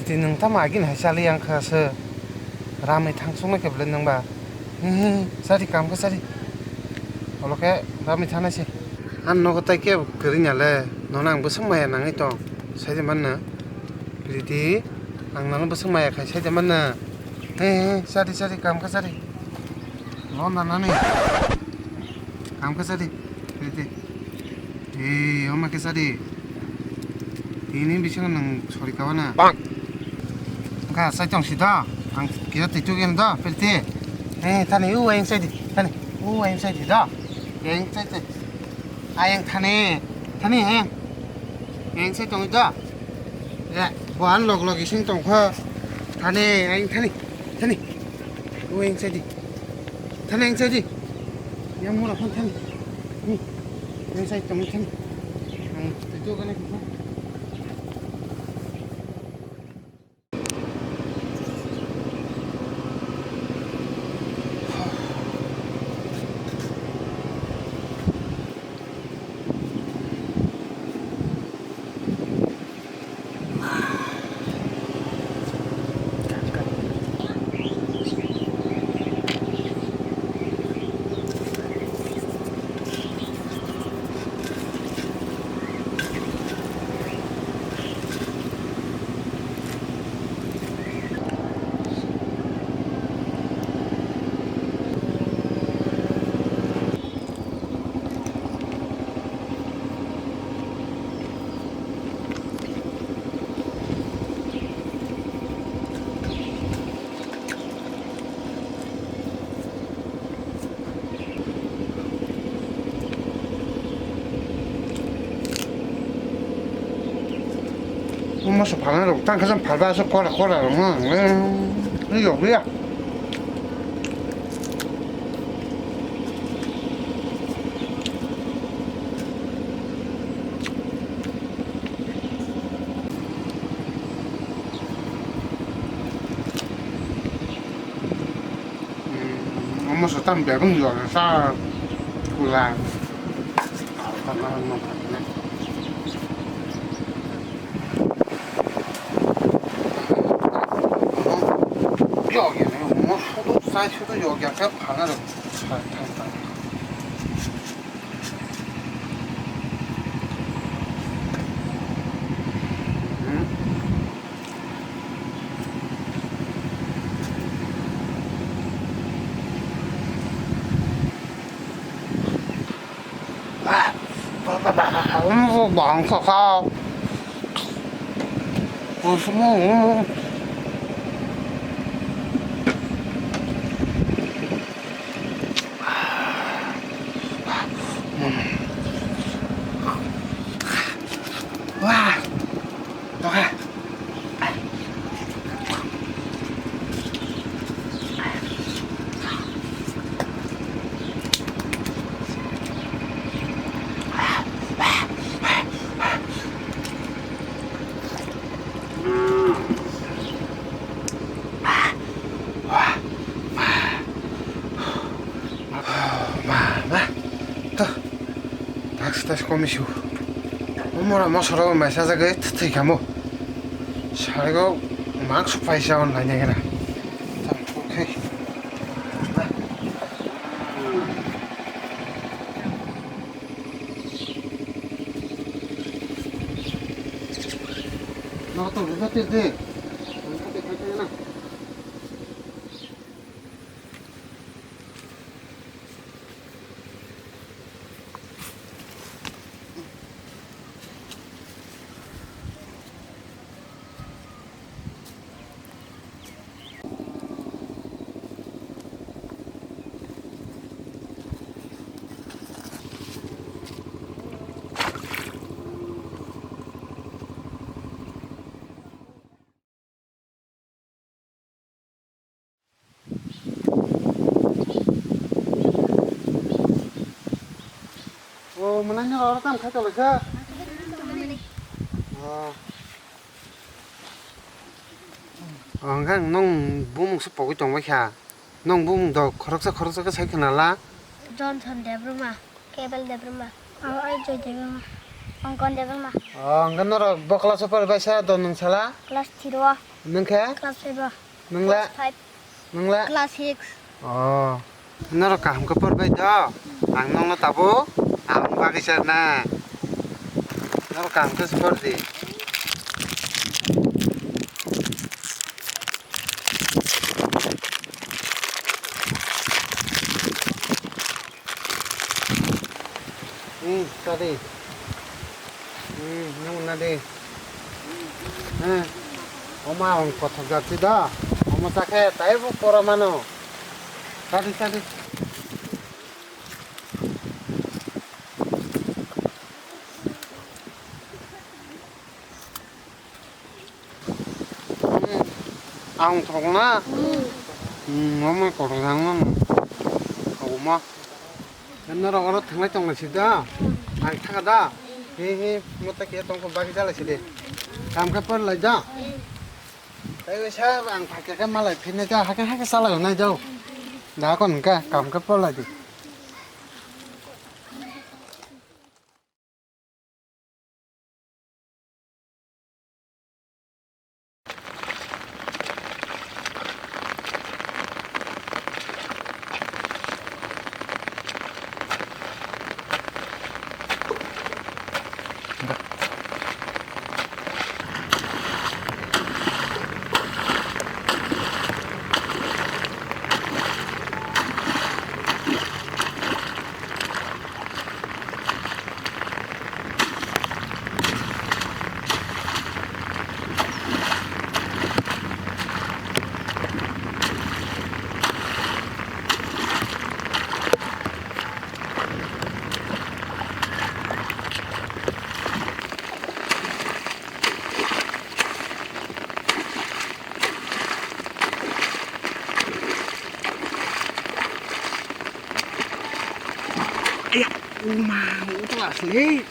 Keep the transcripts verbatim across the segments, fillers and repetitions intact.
Twi nwng tamo agini hai chali yang kha se. Ramwi thangsuknai khe belai nwng ba. Hi, hi, hi, chari, kam khe chari. Olo khe ramwi thangnai se. Ang nogo tai khe kwrwngya le, nono ang bwswk maya nangwi tong, sai de manna. Priti, ang nono bwswk maya khai, sai de manna. Hi, hi, hi, chari, chari, kam khe chari. Lo nanani. Kam khe chari. Priti. Ei, oma kisa di. Tini bisingo nwng sori kawana. Bang. Wngkha sai tong si do. Ang kisa twi tugin do, Priti. Ei, thani u ayang sai di. Thani. U ayang sai di do. Ayang sai di. Ayang thani. Thani ayang. Ayang sai tong do. Ya, bo an log log ising tong kho. Thani, ayang thani. Thani. U ayang sai di. Thani ayang sai di. Yang mura phone thani. Hmm. Yang sai tong thani. Hmm. Itu kan aku. Moso phalna rok tang khasam phalba aswk kora kora rok no ang le. Yok ya. Omo se tam bebeng jora sa pula. Yogya ne omo sudu sai sudu yogya khe phana rw sai thang thang. Wah, toka. Ma, ma. To. Tax, tax commission. Mora mosoro mai sajagwi thwi kamo. Sarigo mak supai sa on lainai gana. Okay. No to, no to, no to. O, mwnai no oro tam khai tonglaisa. O. O, hwnkhe ang nong bumung se pogwi tongbaikha. Nong bumung dok khoroksa khoroksa khe sai khna la. Johnson Debbarma. Kebel Debbarma. Abo ai Joy Debbarma. Angkon Debbarma. Oh, hwnkhe norok bo class o poribaisa do nwng sala? Class three o. Nwng khe? Class five o. Nwng la? Class five. Nwng la? Class six. Oh. Norok kaham khe poribai do? Ang nokno tabuk ang bagwi charna. Norok kaham khe se pordi. Hmm, tadi. Hmm, nung na di. Hmm. Oma ang kothok jati da. Oma sakhe tai bu pora mano. Tadi, tadi. Ang thok na? Hmm, omo kotor thang nang. Omo. Norok oro thanglai tong lai si da? Ang thaka da? He, he, mo ta kiya tong ko bagi jala si de. Kam khe por lai da? Tai wesa ang thak khe malai phine da, hake, hake salai nai jao. Da kon ka, kam khe por lai di. Aya, uma, utla asli.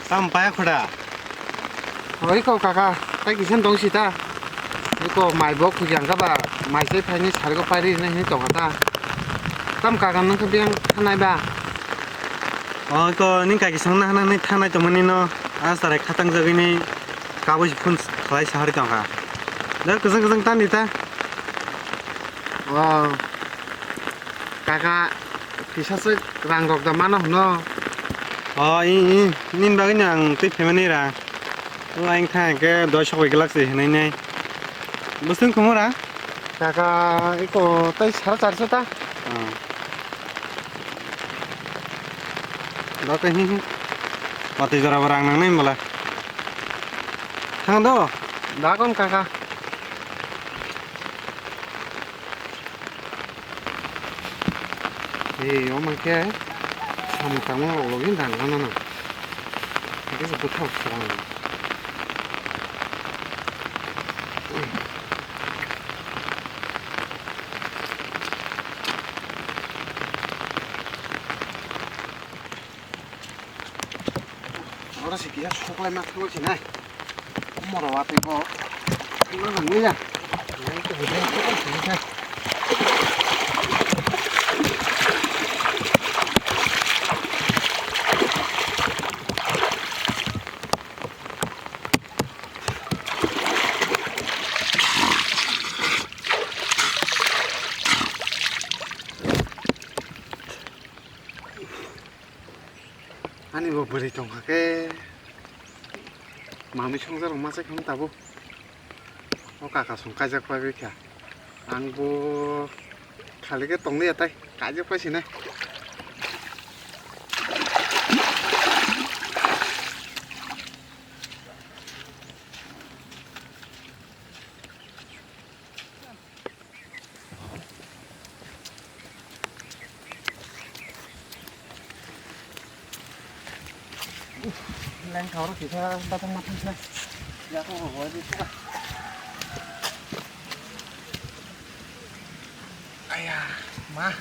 Tam paya khuda. Oi ko kaka, tai kisa dong sita. Iko mai bo khuji ang kha ba, mai se phaini sari ko pairi hinwi hinwi tong kha ta. Tam kaka nung khe biyang thanai ba. Oi ko ning kaki sang na hanang ni thanai tongmani no, a sarai khatang jagwi ni kabui phun khlai sahari tong kha. Da kwchang kwchang tani ta. Wow. Kaka, kisa se rang rok da mano hwno? O, i, i, nini bagwi no ang twi phaimani rang. O, ang thang khe doi sok bai glak se hinai nai. Bwswng kumu rang? Kaka, iko tei sara charso ta? O. Dok hi hi. Watwi jora bo rang nang nai mala. Thang do? Dakon kaka. Ei, omo khe samung tangma rok logi rang nana nang. Hingke se bwkhao swrang. Oro si kisa suklai ma thangwi sinai. Moro watwi ko. Thangna nangli ya. Yang to bujai ko sini sa. Bwrwi tongkha khe manwi songjarok masa khe tabuk. O kaka song kaijak paibai kha. Ang bo khali khe tongliya tai, kaijak pai sinai. Lengthao rw kisa bathang mathang khe. Yakung rw bo di suka. Aya, ma.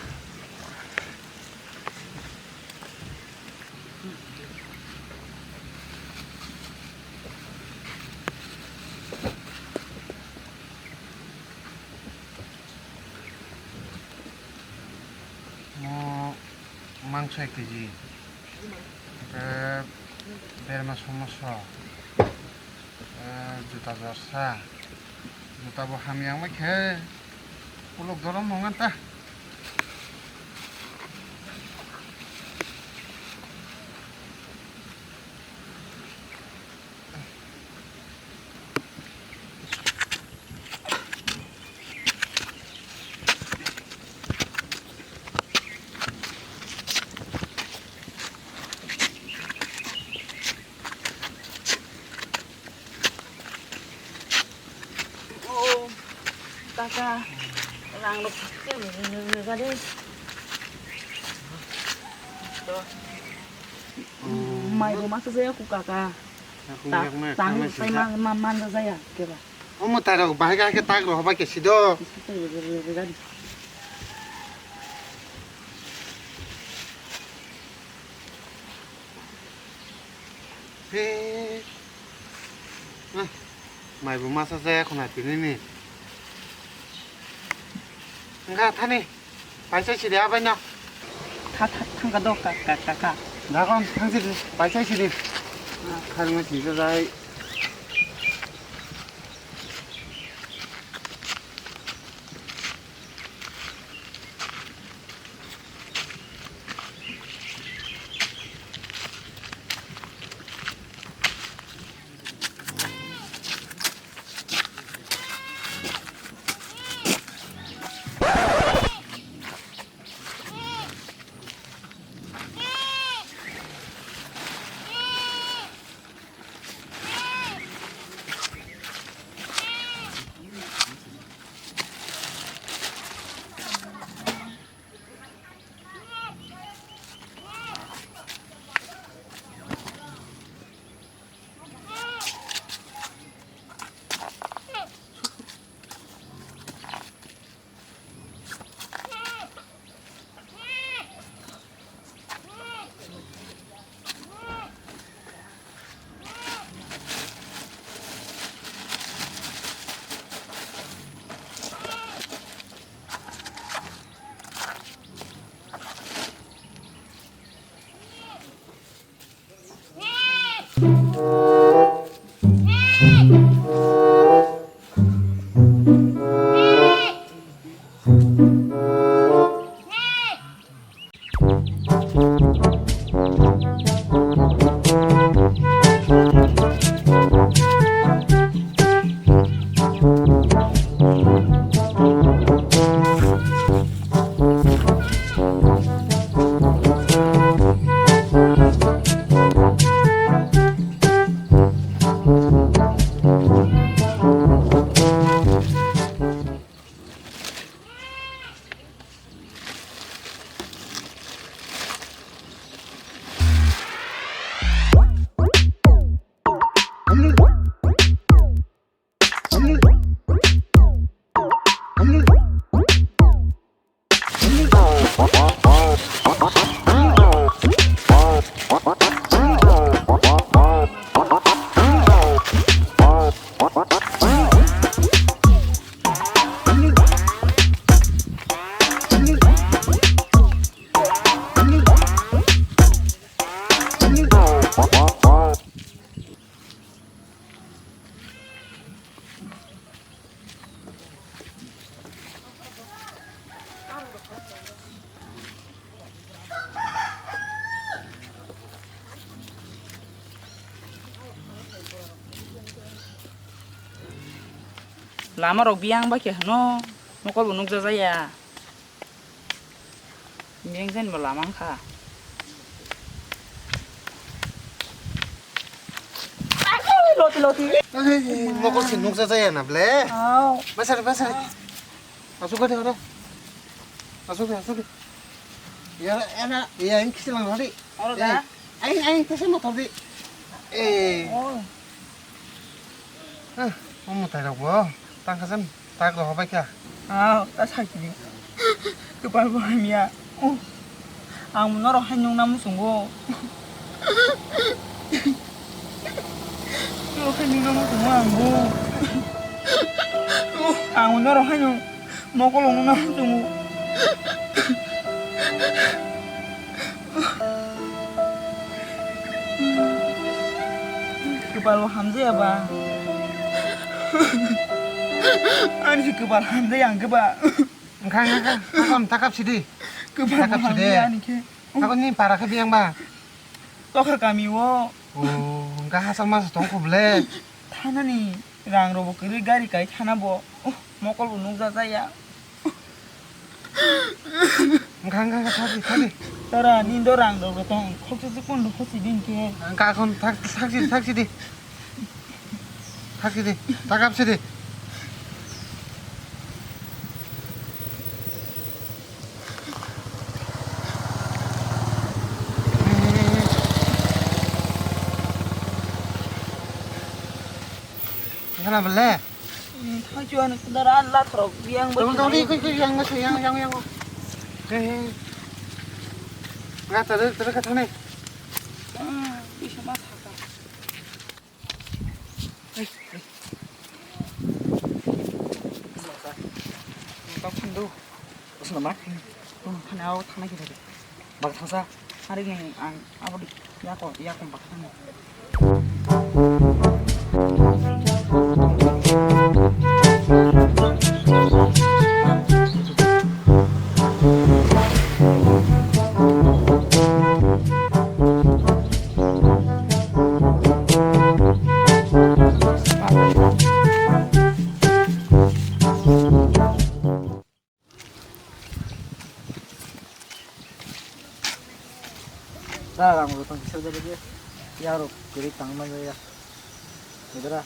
Mo mangso ek kg, oke, berma somoso, oke, juta jorsa, juta bo hamya wngma khe, uluk dorom nongan ta. O, kaka, rang rok khe nung nung nung gari. Mai bo masa jaya ku kaka. Aku Ta-, yak na, tang kana sai sisa. Man, man, man jaya keba. Omo tai rok bahai ga khe tak rok hobai khe sido. He. Ah, mai bo masa jaya khuna tini ni. Wngkha thani. Paisa sidi abai no. Tha, tha, thangka do ka, ka, ka, ka. Dagon thang sidi, paisa sidi. Kharma sidi jai. Lama rok biyang ba khe hwno, mokol bo nukjajaya. Biyang jani bo lama wngkha. Loti, loti. Ai, mokol se nukjajaya na ble. Au. Basari, basari. Asuk de oro. Asuk de, asuk de. Ya, ya, ya, ini kisi lang tadi. Oro da? Eh, aing, aing, tesa motor di. Eh. Oh. Ah, omo tai rok bo. Tang kasem, tak rok bai kha. Ah, ta sakini. Kepal bo hamya. Oh. Ang norok hai nung namu sungo. Norok hai nung namu sungo ang bo. Oh, ang norok hai nung. Mokol wngno nang chungo. Kepal o hamjaya ba. Ani se kepal hamjaya ang khe ba. Wngkha, wngkha, wngkha. Takam takap sidi. Kepal o hamjaya ani khe. Takam ni para khe biyang ba. Tokha kami o. Oh, wngkha hachal masa tong kho ble. Thanani rang rok bo kwrwi gari kai thana bo. Oh, mokol bo nukjajaya. Wngkha, wngkha, wngkha, thadi, thadi. Tara, nindo rang rok tong, khoksa se kun rok khosi din khe. Wngkha, khon, thak, thak sidi, thak sidi. Thak sidi, thak ap sidi. Wngkha na bele? Hmm, thangchu ani kudara lathorok yang bai. Tong, tong, tong, yang, yang, yang, yang. He, he. Nga tare, tare ka thane. Hmm, bisa ma thaka. Ai, ai. Tong khandu. Bosna ma. Tong khane ao thana ki thade. Bak thasa. Hari ni ang abo di. Yako, yako bak thana. Da rang bo tong kisa jalo je. Yaro kiri tang ma ya. Nidara.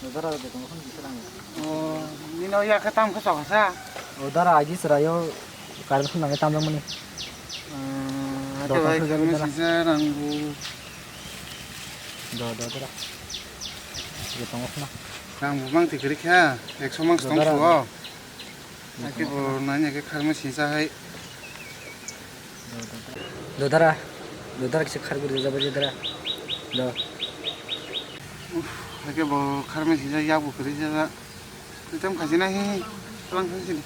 Nidara de tong khon kisa rang. Oh, nino ya khe tam khe sok sa. O dara agi sera yo karin khon nang tam mani. Ah, ate bai karin sisa rang bu. Do, do, dara. Ye tong khna. Rang bu mang te kiri kha. Ekso mang tong kho. Ake bo nanya ke kharma sinsa hai. Dodara, dodara kisa khar guri jaba je dara. Do. Ake bo kharma sinsa ya bo kuri jaba. Itam khasi na hi, tuang khasi ni.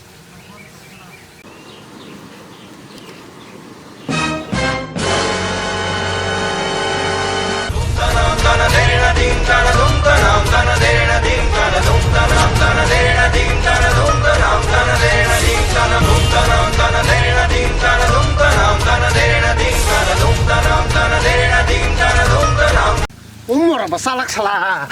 Umur apa salak salak.